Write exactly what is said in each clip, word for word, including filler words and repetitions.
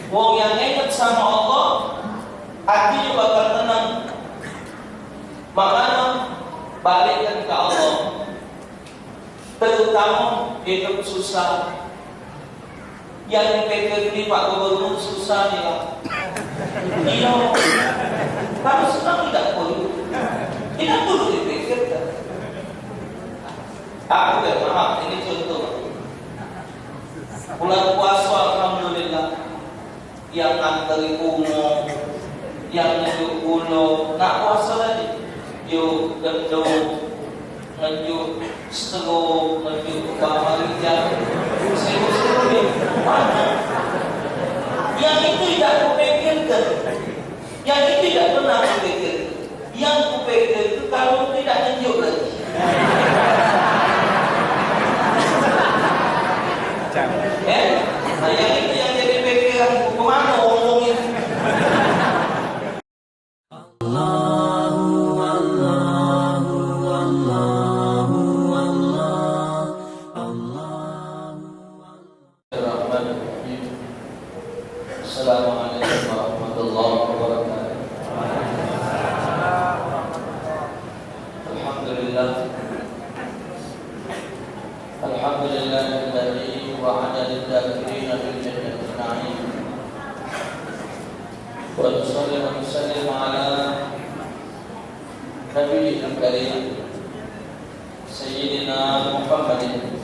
Wong yang inget samo Allah, atinyo bakal tenang. Maknanyo, balikkan ke Allah. Terutamo idup susah. Yang dipikir ni Pak Gubernur susah ni lah. Iyo. Kalu senang tidak perlu. Tidak perlu dipikirkan. Aku dah maaf, ini contoh. Bulan puasa, alhamdulillah. Yang nganteri bungo, yang ngejuk gulo, nak puaso tadi. Juk gendut, ngejuk stroke, ngejuk bang Marijal. Serius-serius, mana? Yang itu tidak kupikirkan. Yang itu tidak pernah kupikirkan. Yang kupikir itu kalu tidak ngejuk lagi. Eh? Nah, yang itu yang jadi pikiran, kemana wong-wong ini? Allahu, Allahu, Allahu, Allah, Allahu, Allah. Bismillahirrahmanirrahim. Assalamualaikum warahmatullahi wabarakatuh. Alhamdulillah. Alhamdulillahilladzi wa'ada lidz-dzakirina bil jannati na'im. Wa nusalli wa nusallim ala nabiyyil karim. Sayyidina Muhammadin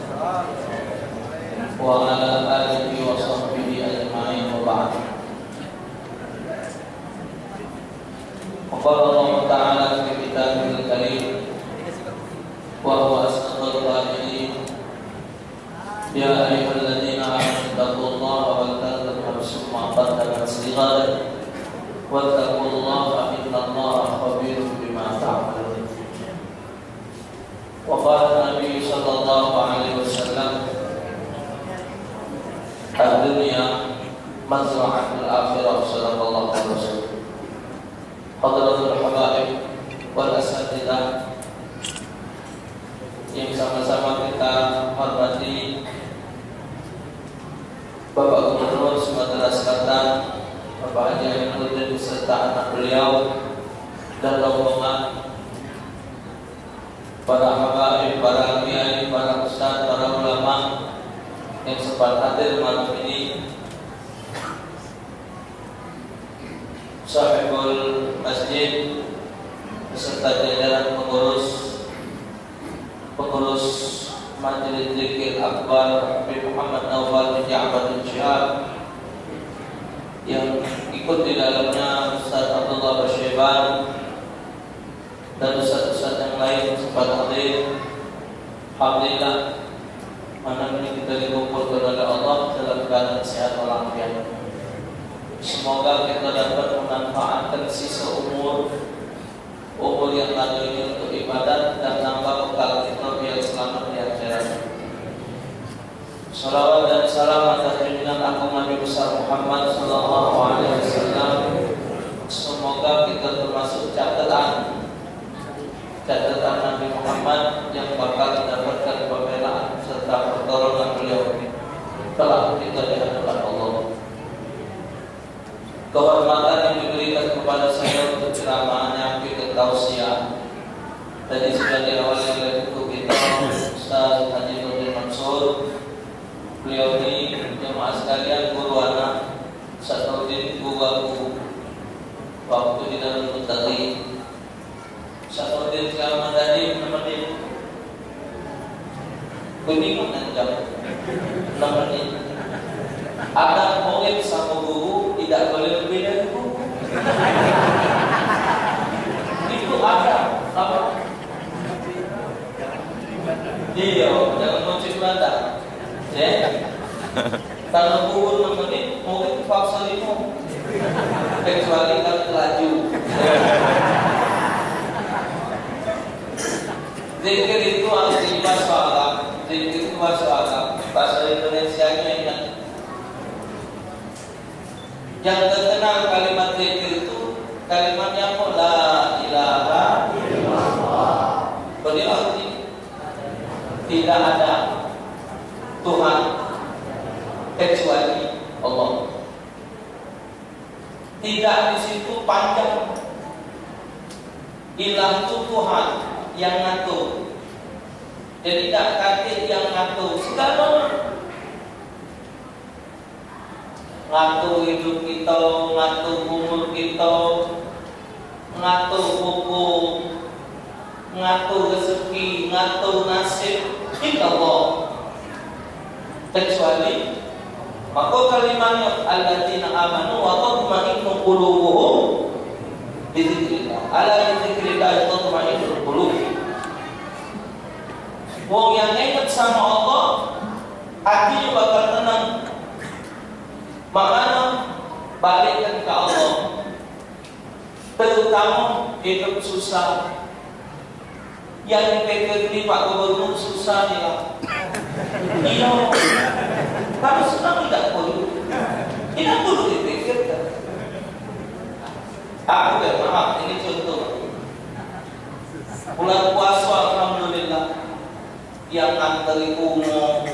wa ala alihi wa sahbihi ajma'in, wa ba'd. Wa qala Allahu ta'ala fi kitabihil karim, wa huwa asdaqul qailin, ya ayyuhalladzina amanu taqullaha wal tanzur nafsum ma qaddamat lighad, wattaqullaha innallaha khabirum bima ta'malun. Wa qala Nabi sallallahu alaihi wasallam, "Ad-dunya mazra'atul akhirah." Sadaqallahu alaihi wasallam. Hadratul habaib wal asatidzah yang sama-sama kita hormati, Bapak Gubernur Sumatera Selatan, Bapak Haji Aminuddin beserta anak beliau dan rombongan, para habaib, para kiai, para ustaz, para ulama yang sempat hadir malam ini, sahibul masjid beserta jajaran pengurus, pengurus Majelis Zikir Akbar Habib Muhammad Naufal bin Ja'far bin Syihab, yang ikut di dalamnya Ustaz Abdullah Basyaiban, dan ustaz-ustaz yang lain sempat hadir. Alhamdulillah, malam ini kita dikumpulkan oleh Allah dalam keadaan sehat walafiat. Semoga kita dapat memanfaatkan sisa umur, umur yang lalu ini untuk ibadat dan nambah bekal kita biar selamat di akhirat. Salawat dan salam atas junjungan agung Nabi besar Muhammad sallallahu alaihi wasallam. Semoga kita termasuk catatan, catatan Nabi Muhammad yang bakal mendapatkan pembelaan serta pertolongan beliau kelak kita di hadapan Allah. Kehormatan yang diberikan kepada saya untuk ceramahnya, pikir tausiah, tadi sudah diawali oleh guru kita, Ustaz Haji Nurdin Mansur. Beliau ni, jemaah sekalian, guru anak, Ustaz Nurdin guru aku waktu di Darul Muntadhi. Satu menit, setengah menit tadi, enam menit. Kuning mana jam? Enam menit. Anak murid sama guru tidak boleh lebih dari guru. Itu ada apa? Iya, jangan muncul mata. Ya. Kalu guru enam menit, murid terpaksa lima. Kecuali kalu laju. Zikir itu asli bahasa Arab. Zikir itu bahasa Arab. Bahasa Indonesianya ingat. Yang terkenal kalimat zikir itu kalimatnya apa? La ilaha illallah. Beliau arti tidak ada Tuhan kecuali Allah. Tidak di situ panjang. Ilah tu Tuhan yang ngatur. Jadi dak katik yang ngatur segalo. Ngatur idup kito, ngatur umur kito, ngatur hukum, ngatur rezeki, ngatur nasib, illa Allah. Kecuali, maka kalimatnya, "Alladzina amanu wa tatma'innu qulubuhum bi dzikrillah." Ala bi dzikrillah tatma'innul qulub. Wong yang ingat sama Allah, hati bakal tenang. Maknanya, balikkan ke Allah. Terutama hidup susah. Yang dipikir ni Pak Gubernur susah ni lah. Iya. Kalau senang tidak perlu. Tidak perlu dipikirkan. Aku kan maaf, ini contoh. Bulan puasa, alhamdulillah. Yang nganteri bungo,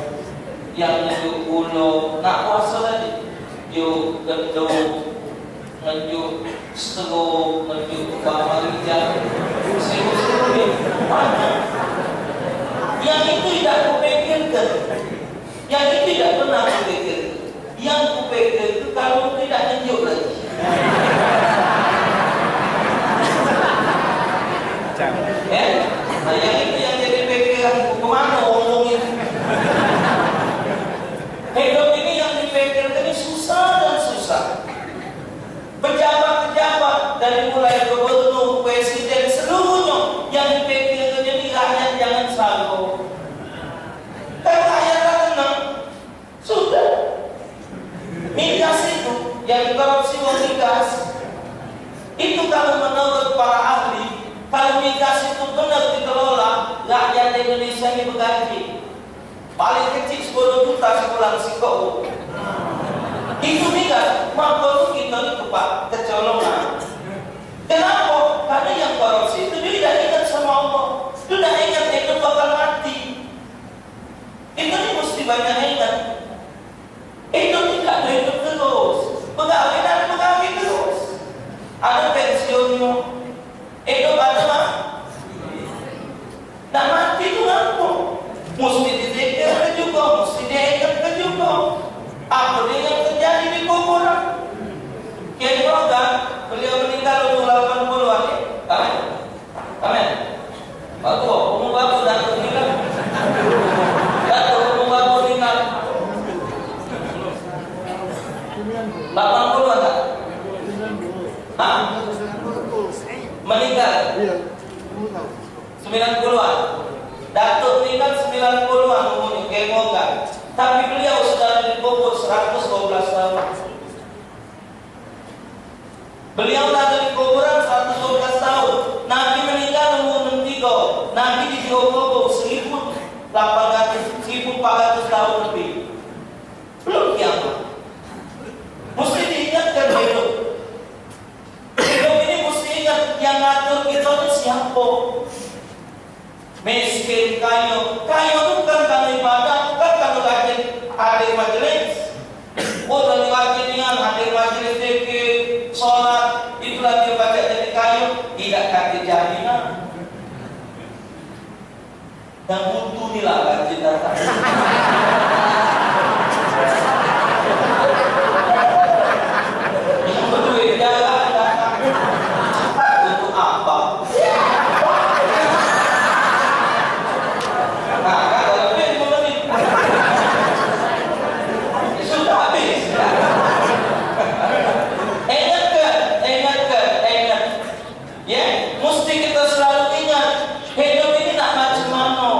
yang nyejuk gulo, nak puasa tadi. Juk gendong, ngejuk stroke, ngejuk tukang marijang, sibuk-sibuk dia. Yang itu tidak kupikirkan. Yang itu tidak pernah kupikirkan. Yang kupikir tu kalu tu dak ngenjuk lagi. Ya? Nah, yang itu yang jadi pikiran ku, kemana wong-wong ini? Hidup ini yang dipikirkan ini susah dan susah. Pejabat-pejabat dari mulai gubernur, presiden, seluruhnya yang dipikirkan ini rakyat jangan salvo. Kan rakyat dak tenang. Sudah. Migas itu yang dikorupsi uang migas. Itu kalau menurut para ahli, kalau migas itu benar dikelola, rakyat Indonesia ini bergaji. Paling kecil sepuluh juta sebulan sikok. Itu migas, maka tu kita ni kepak kecolongan. Kenapa? Karena yang korupsi itu dia tidak ingat sama Allah. Dia tidak ingat dia itu bakal mati. Itu ni mesti banyak ingat. Hidup ni dak hidup terus. Begawe dak begawe terus. Ada pensiunnyo. Hidup ada mah. Nak mati tu ngapo? Mesti dipikirkan juga, mesti diingatkan juga. Apa dia yang terjadi di kuburan? Kiai Moga, beliau meninggal umur lapan puluhan, ya? Amin. Amin. Bagus, umur bagus Datuk ni kan. Datuk umur bagus ni kan. Lapan puluh ada? Hah? Meninggal? Sembilan puluhan. Datuk ni kan sembilan puluhan umurnya, kemoga. Tapi beliau sudah dikubur seratus dua belas tahun. Beliau dah di kuburan seratus dua belas tahun. Nabi meninggal umur enam tiga. Nabi di Johor seribu lapan ratus, seribu empat ratus tahun lebih. Belum kiamat. Mesti diingatkan hidup. Hidup ini mesti ingat yang ngatur kita ni siapa. Miskin, kayo. Kayo tu bukan karena ibadah, bukan karena rajin hadir majelis. Oh, dari rajin nian hadir majelis zikir, sholat, itulah dia pacak jadi kayo. Tidak kata jaminan. Yang buntu ni lah rajin datang. Yang berduit jarang datang. Untuk apa? Nah, kan dalam duit lima menit. Sudah habis. Ingatkan, ingatkan, ingat. Ya, mesti kita selalu ingat, hidup ini nak macam mana.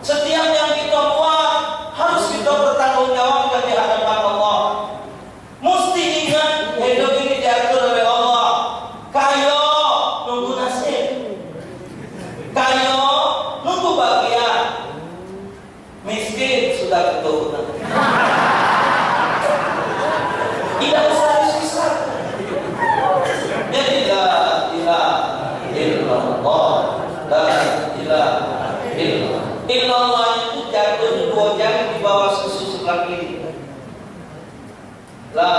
Setiap yang kita buat harus kita bertanggungjawabkan di hadapan Allah. Mesti ingat, hidup ini diatur oleh Allah. Kayo nunggu nasib. Kayo nunggu bagian. Miskin sudah keturunan. Tidak usah susah. Jadi la ilaha illallah. La ilaha illallah. Illallah itu jatuh dua jari di bawah susu sebelah kiri. La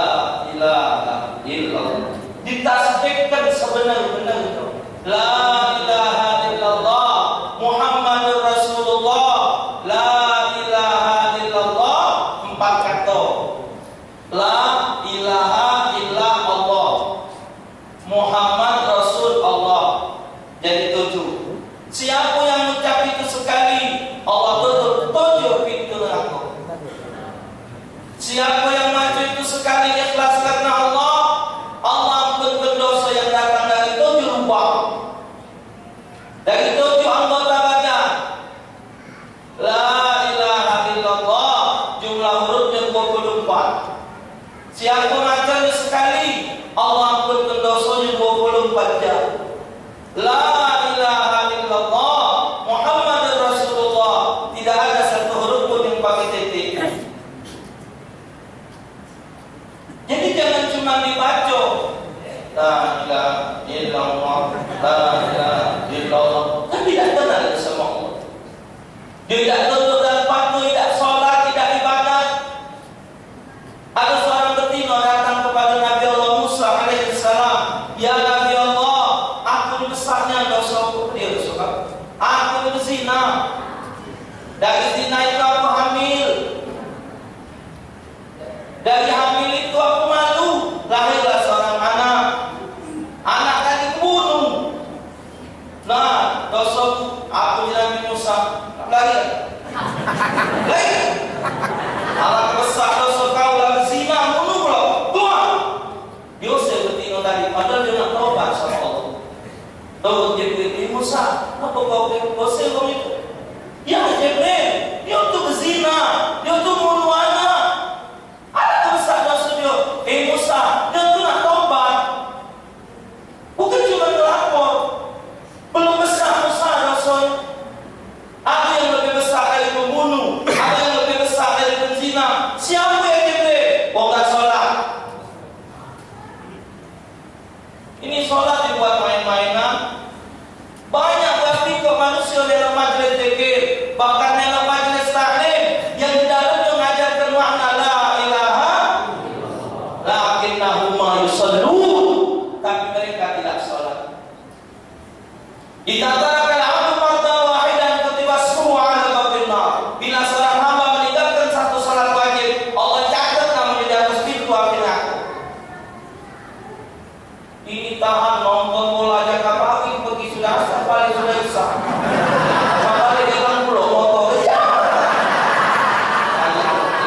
ilaha illallah. Ditasbihkan sebenar-benar tu. La ilaha illallah Muhammadur Rasulullah. La ilaha illallah empat kato. La ilaha illa Allah Muhammad Rasul Allah. Jadi tujuh. Siapa yang ngucap itu sekali, Allah tutup tujuh pintu neraka. Siapa yang maco itu sekali ikhlas karena Allah, Allah ampunkan dosa yang datang dari tujuh lubang, dari tujuh anggota badan. La ilaha illallah, jumlah hurufnya dua puluh empat. Siapa maconyo sekali, Allah ampunkan dosanya dua puluh empat jam. La ilaha illallah Muhammadur Rasulullah, tidak ada satu huruf pun yang pakai titik. Jadi jangan cuma dibaca la ilaha illallah, la ilaha illallah, tapi tidak kenal sama Allah. Dia tidak tunduk dan patuh, tidak sholat, tidak ibadat. Ada seorang betina datang kepada Nabi Allah Musa alaihissalam, "Ya Nabi Allah, aku ni besarnya dosaku." Dia bersumpah, "Aku ni berzina. Dari zina itu aku hamil. Dari hamil itu aku malu, lahirlah seorang anak. Anak tadi kubunuh. Nah, dosaku, aku ni Nabi Musa." Lari. Lari. Alah, besak dosa kau, lah zina, bunuh pula. Tuhan. Diusir betina tadi, padahal dia nak taubat sama Allah. Turun Jibril, "Eh Musa, apa kau usir orang itu?" "Ya Jibril, dia tu berzina, dia tu bunuh anak. Ada tu besak dosa dia." "Eh Musa, dia tu nak taubat. Bukan cuma ngelapor." Belum besak Musa dosa. Ada yang lebih besak dari pembunuh, ada yang lebih besak dari penzina. Siapa yang Jibril? Wong tak sholat. Ini sholat dibuat main-mainan. Banyak berarti kok manusia dalam majlis zikir, bahkan dalam majlis taklim yang di dalamnya mengajarkan makna la ilaha, lakinnahuma yusallun, tapi mereka tidak sholat. Idza tarakal abdu fardan wahidan kutiba ismuhu ala babin nar. Bila seorang hamba meninggalkan satu salat wajib, Allah catat namanya di atas pintu api neraka. Ini tahan nonton bola Jakabaring, pergi sudah asar, balik sudah isya. Balik dalam pulau motor. Ya.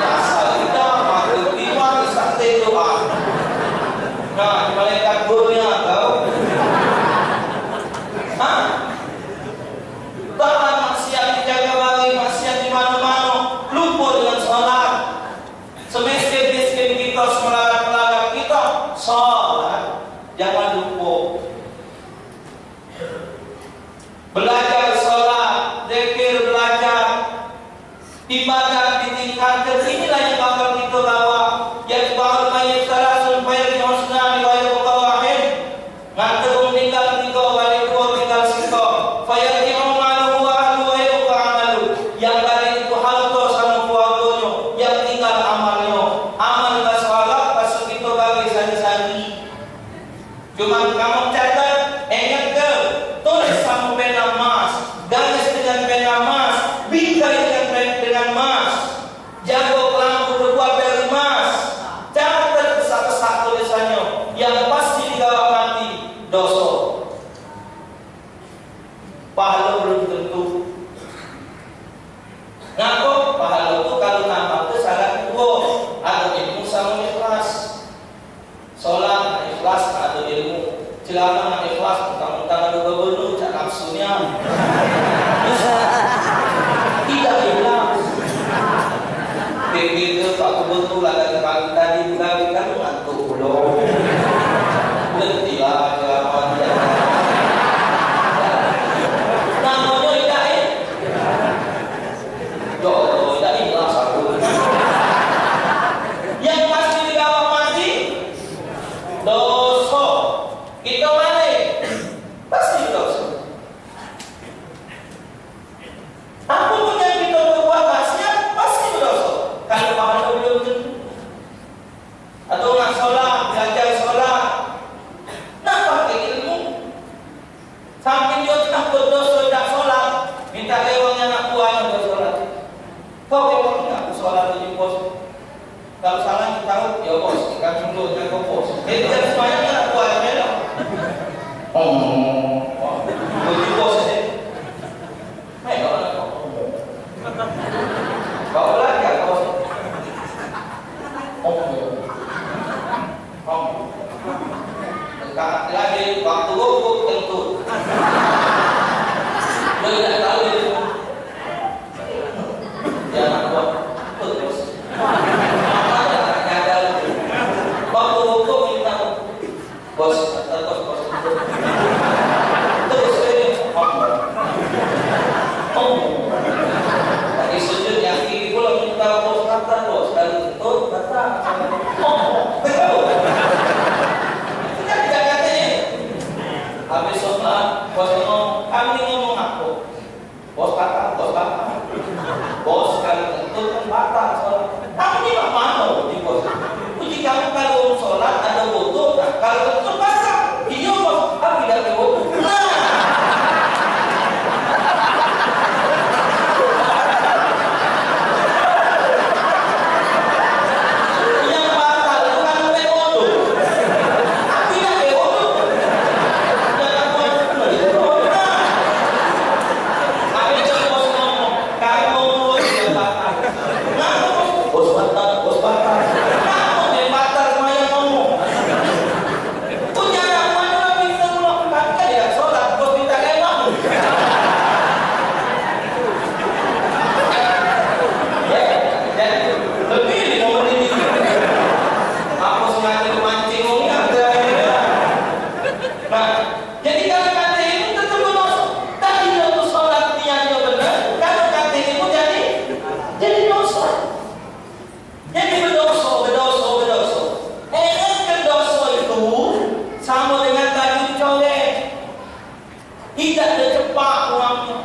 Asal kita maghrib lima, isya doa. Nah, malaikat gurnya kau. Hah? Tahan maksiat di Jakabaring, maksiat di mano-mano, lupa dengan sholat. Semiskin-miskin kita, semelarat-melarat kita, sholat. Jangan lupa. Belajar sholat, zikir, belajar. Ibadat ditingkatkan, inilah yang bakal kita bawa. Yatba'ul mayyit salasun fayarji'u isnani wa yabqa wahid. Nganter wong ninggal tiga, balik dua, tinggal siko. Fayarji'u maluhu wa ahluhu wa yabqa amaluhu. Yang balik itu harta sama keluarganya, yang tinggal amalnya. Amal baso Arab, baso kita gawe sehari-hari. Cuman kamu catat, ingat ke? Tulis sama pena emas, garis dengan pena emas, bingkai dengan pe-, dengan emas, jago kelambu terbuat dari emas. Catat besak-besak tulisannya, yang pasti digawa mati, dosa. Pahala belum tentu. Ngapo? Pahala tu kalu nambah tu syarat dua, ada ilmu sama ikhlas. Sholat nak ikhlas, nak ada ilmu. Ceramah nak ikhlas, mentang-mentang ada gubernur, cak nafsunya. Tidak ikhlas. Pikir ke, Pak Gubernur lah dari pagi tadi begawe, kan ngantuk pulo. Berhentilah ceramah dia. Namanya tidak, eh? Ya Allah, tidak ikhlas aku. Yang pasti digawa mati, dosa. Kita balik, pasti dosa. Apa pun yang kita perbuat maksiat, pasti berdosa. Kalau pahala belum tentu. Atau nak sholat, belajar sholat. Jadi, semuanya nak buat melok. Oh, oh, oh. Begitu bos, eh. Melok lah kau. Kau belajar, bos. Oh, oh. Kau. Kau lagi waktu rokok kentut. Kau tidak tahu itu. Dia nak buat apa, bos? Apa yang tak nyadar? Waktu rokok minta, bos, kata bos, bos. Terus saya, oh. Oh. Tadi sujud yang kiri pula minta, bos, kata, bos, kali itu kata. Oh. Kita tidak kata ini. Habis sholat, bos ngomong, kami ngomong apa? Bos batal, bos batal. Bos, kalu kentut kan batal sholat. Tapi ni mak mano di bos? Uji kamu kalu sholat ado wuduk, kalu kentut basah. Iyo, bos, tapi dak ado wuduk. Nah. Yang batal tu kalu ado wuduk. Tapi dak ado wuduk. Dak ado wuduk. Nah. Kami cak bos ngomong, kamu ngomong dia batal. Ngaku bos batal, bos batal. Ngaku dia batal, semuanya ngomong. Punya anak mana bisa ngomong, tapi kan dia sholat, bos minta lewat. Ya, jadi lebih di momen ini. Aku sengaja mancing orang ada. Nah, jadi kalu kate ilmu tetep bedoso. Tapi kalu sholat niatnyo bener, kalu kate ilmu jadi, jadi doso. Jadi bedoso, bedoso, bedoso. Ingat ke doso itu samo dengan baju dicolek. Idak ado cepak urangnyo.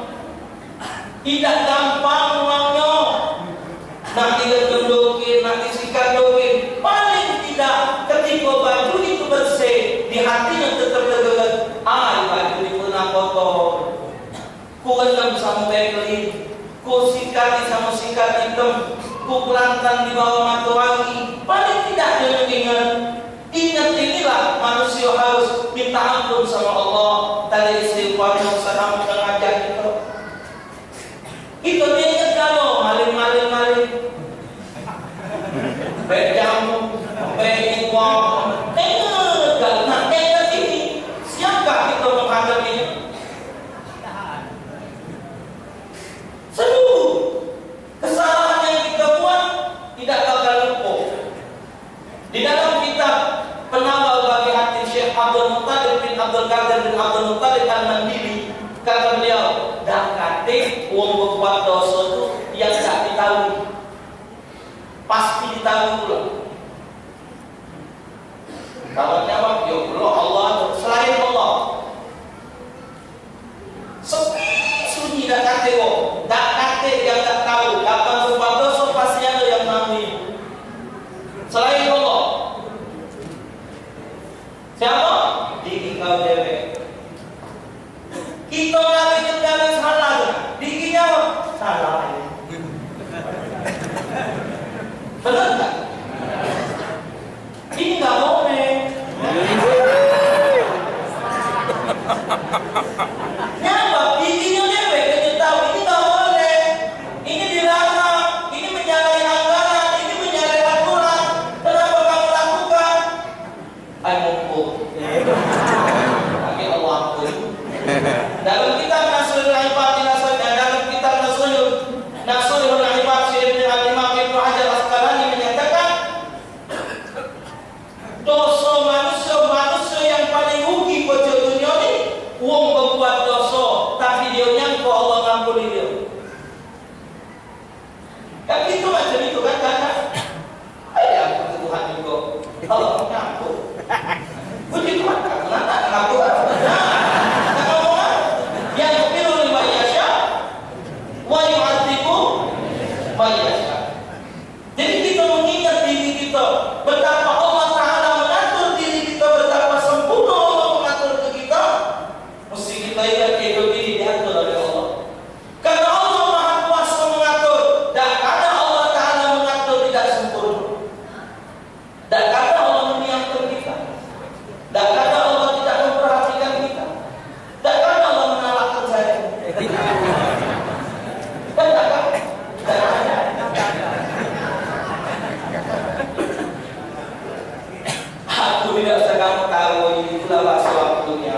Idak gampang urangnyo. Nak digendong dokin, nak disikat dokin. Paling tidak, ketiko baju itu bersih, di hati yang tetap tergeget, ai, baju ni pernah kotor. Ku rendam samo Vaseline, ku sikati samo sikat item, ku kelantan di bawah matoari. Paling tidak, dio ingat. Ingat inilah manusio harus minta ampun samo Allah. Tadi istighfar yang sedang mengajak kita. Kita ni ingat kalu maling, maling, maling. Baik jamu, baik uang. Ingat kalu, nah, ingat ini. Siapkah kita menghadapinya? Seluruh kesalahan yang kita buat tidak bakal lupa. Di dalam kitab Penawar Bagi Hati Syekh Abdul Muttalib bin Abdul Qadir bin Abdul Muttalib Al-Mandili, kata beliau, dak katik wong bebuat doso tu yang dak ditahui. Pasti ditahui pulo. Kalu nyawab, yo pulo Allah tu, selain Allah. Sepi sunyi dak katik wong, dak katik yang dak tau, kapan berbuat doso pasti ado yang nahui. Selain Allah. Siapo? Diri kau dewek. Kito lagi kendali salah, diri nyo salah. Bener tak? Ini nggak boleh. Nyapa? Diri nyo dewek nyo tahu ini nggak boleh. Ini dilarang. Ini menyalahi anggaran. Ini menyalahi aturan. Kenapa kamu lakukan? Ai mumpung. Tapi Allah ampun. Dalam kitab Nasrul Ibad ila Sab-, dalam kitab Nasrul, Nasrul Ibad Syaikh Ibnu Al-Imam Ibnu Hajar Asqalani menyatakan, doso manusia, manusia yang paling rugi pojok dunia ni, wong berbuat doso, tapi dia nyangko Allah ngampuni dia. Kan gitu macam itu kan, kan? Ai, aku tu Tuhan juga. Allah mengaku. Puji Tuhan, aku nak, nak ngaku. Nah, nak ngomong apa? Yaghfiru liman yasha, wa yu'adzibu man yasha. Jadi kita mengingat diri kita, betapa Allah Ta'ala mengatur diri kita, betapa sempurna Allah mengatur ke kita, mesti kita ingat hidup ini diatur oleh Allah. Karena Allah Maha Kuasa mengatur, dak ada Allah Ta'ala mengatur tidak sempurna. Dak ada Allah menyiapkan kita. Lah, baso aku ni.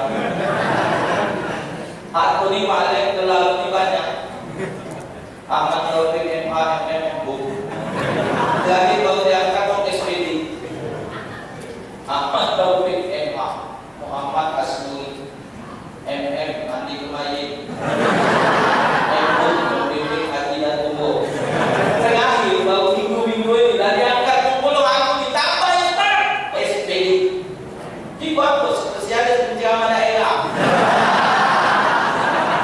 Aku ni paling kelalu ni banyak. Ahmad Taufik M A, M M, M Hum. Terakhir baru diangkat wong S P D. Ahmad Taufik M A, Muhammad Asnuri M M, mandi kemayin. M Hum, pemimpin haji dan umroh. Terakhir baru minggu-minggu ini dah diangkat umroh aku ditambah, Ustaz, S P D. Di bagus spesialis penceramah daerah.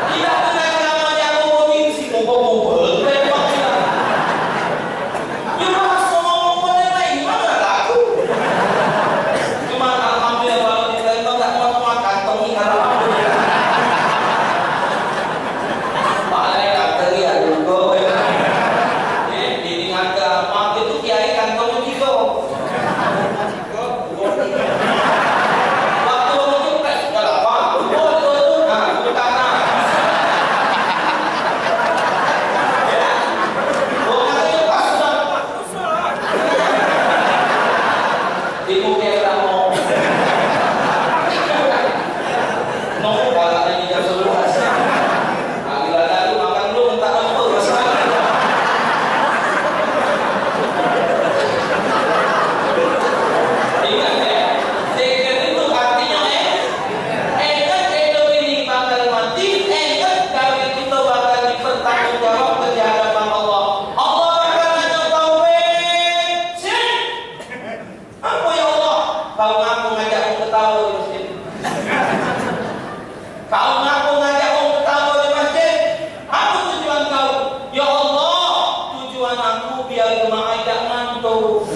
Tidak pernah ceramah jago body si mobile-mobile. Dia bahas ngomong-ngomong yang lain, mana lagu? Cuma alhamdulillah kalau di Palembang tak mau makan, tongi alhamdulillah. Paling kata dia dulu. Eh, ini ngata, waktu itu kiai kantongnya gitu. Ingat ya, zikir itu artinya, eh, ingat hidup ini bakal mati, ingat gawe kita bakal dipertanggungjawabkan di hadapan Allah. Allah bakal nanya kau, "Weh, sini." Apa, ya Allah? Kau ngaku ngajak wong ketawa di masjid. Kau ngaku ngajak wong ketawa di masjid. Apa tujuan kau? Ya Allah, tujuan aku biar jemaah idak ngantuk.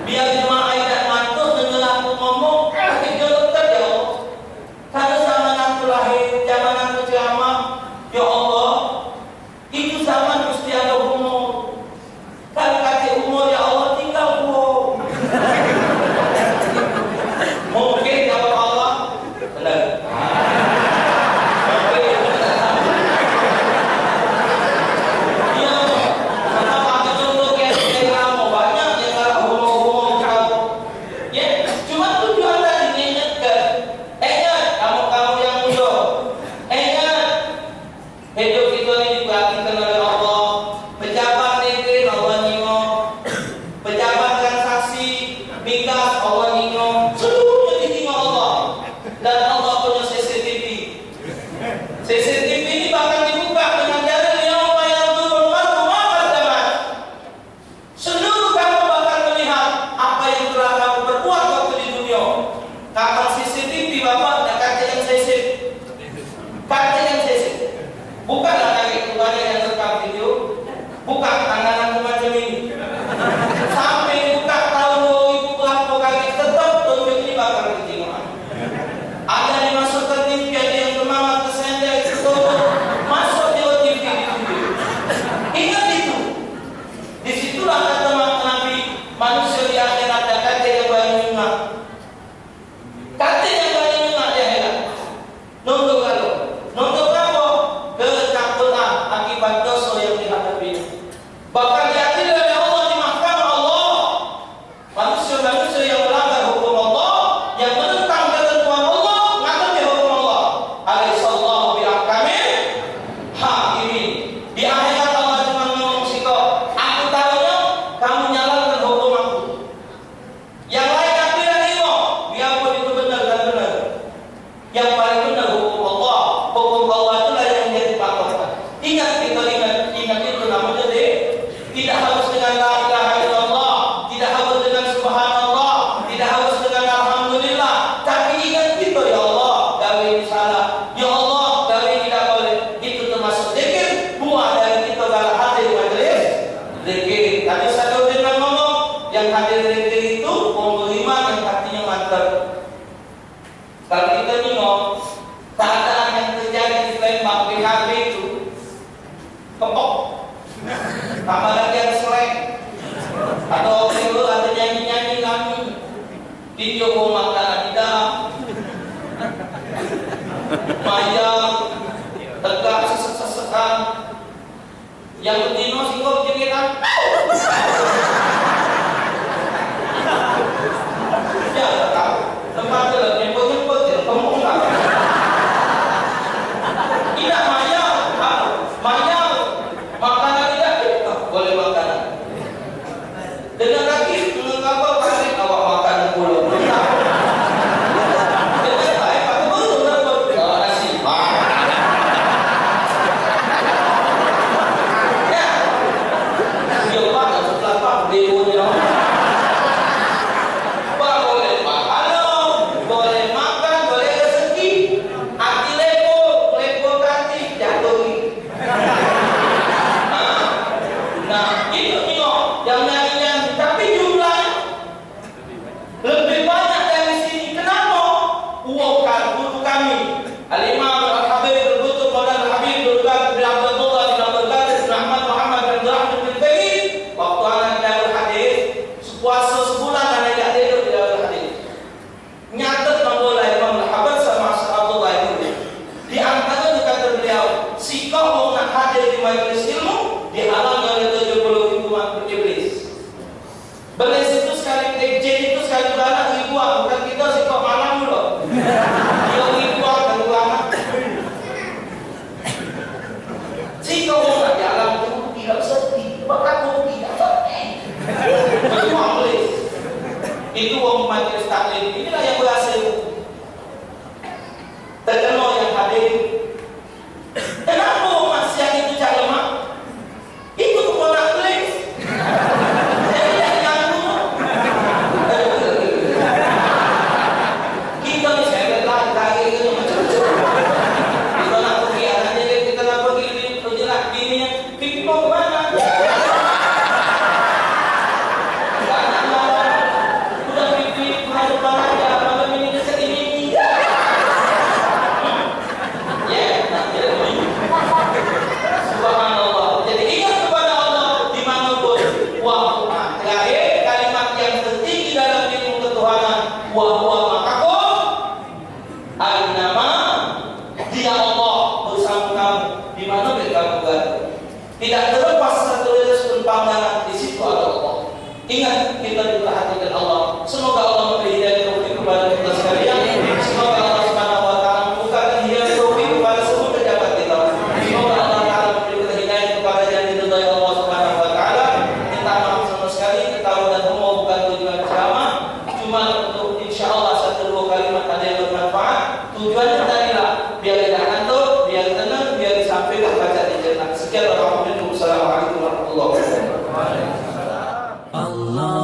Biar jemaah idak ngantuk denger aku ngomong. Tapi dia dekat, ya Allah. Karena zaman aku lahir, zaman aku ceramah, ya Allah, itu zaman mesti ada umur. Kan kate umur, ya Allah, tinggal dua. Mungkin jawab Allah, benar. Mungkin. Iya, karena pakai contoh kayak yang lama, banyak yang kalah umur-umur kau. Ya, cuma tujuan tadi ngingetkan. Ingat, kamu-kamu yang muda. Ingat, hidup kita ni diperhatikan oleh Allah. Pejabat nengkin Allah nyingok. Pejabat transaksi, migas Allah nyingok. Seluruhnya ditengok Allah. Dan Allah punya C C T V. C C T V ni bakal dibuka dengan dalil yauma yanzurul mar'u ma qaddamat. Seluruh kamu bakal melihat apa yang telah kamu perbuat waktu di dunia. Kapan C C T V bapak nak kacikan sisip? Kacikan sisip. Bukanlah kaget tu banyak yang rekam video. Buka tangan aku macam ini. Sampai buka tahun dua ribu berapa kali tetap tunjuk ini bakal diterima. Ada yang masuk ke T V, ada yang semangat, tersender, tertutup, masuk di O T V di video. Ingat itu. Di situlah kata Nabi, manusia di akhirat dak katek yang bani nyungak. Katek yang bani nyungak di akhirat. Nunduk lalu. Nunduk apa? Ketakutan akibat dosa yang dihadapi. Bahkan diadili oleh Allah di mahkamah Allah. Manusia-manusia yang melanggar hukum Allah, yang menentang ketentuan Allah, ngadepi hukum Allah. Alaisallahu biahkamil hakimin. Di akhirat Allah cuma ngomong sikok, "Aku tahu nyo, kamu nyalahkan hukum aku." Yang lain aku yang nimo, biarpun itu benar dan benar. Yang paling benar hukum Allah. Hukum Allah itulah yang menjadi patokan. Ingat, kita ingat, ingat itu namanya zikir. Tidak harus dengan la ilaha illallah, tidak harus dengan subhanallah, tidak harus dengan alhamdulillah. Tapi ingat kita, ya Allah, gawe ini salah. Ya Allah, gawe ini tidak boleh. Itu termasuk zikir. Buah dari kita kalau hadir majlis zikir. Tadi saya dengar ngomong, yang hadir zikir itu wong beriman yang hatinya mantap. Kalau kita nengok keadaan yang terjadi di Palembang, P H B itu kepok. Tambah lagi ada selek. Ada orang, ada nyanyi-nyanyi kami. Tinjuk rumah tanah tidak. Mayang tegak sesek-sesekan. Yang betino singkong jeritan. Ya, tahu. Tempat tu lah Taklim. Inilah yang berhasil. Terkenal yang hadir. Kenapa maksiat itu cak lemak? Itu keponak tulis. Jadi dah diganggu. Kita ni saya kata, kaki itu macam-macam. Kita nak pergi, anak dia, kita nak pergi, dia pergi lah, bini, pipi mau ke mana? Anak malam, udah pipi, menghadap mana aja, malam ini dekat ini. Ya, nah, jadi begini. Subhanallah. Jadi ingat kepada Allah di mana pun. Wa huwa. Terakhir, kalimat yang tertinggi dalam ilmu ketuhanan. Wa huwa ma'akum. Ainama. Dia Allah bersama kamu. Di mana pun kamu berada. Tidak terlepas satu detik pun pandangan, di situ ada Allah. Ingat, kita diperhatikan Allah. Semoga Allah memberi hidayah taufik kepada kita sekalian. Semoga Allah Subhanahu wa taala membukakan hidayah taufik kepada semua pejabat kita. Semoga Allah Taala memberi kita hidayah kepada yang diridai Allah Subhanahu wa taala. Minta maaf sama sekali, ketawa dan semua bukan tujuan ceramah. Cuma untuk, insya Allah, satu dua kalimat ada yang bermanfaat. Tujuannya tadi lah, biar tidak ngantuk, biar tenang, biar disampaikan baca dicerna. Sekian, wassalamualaikum warahmatullahi wabarakatuh. Allah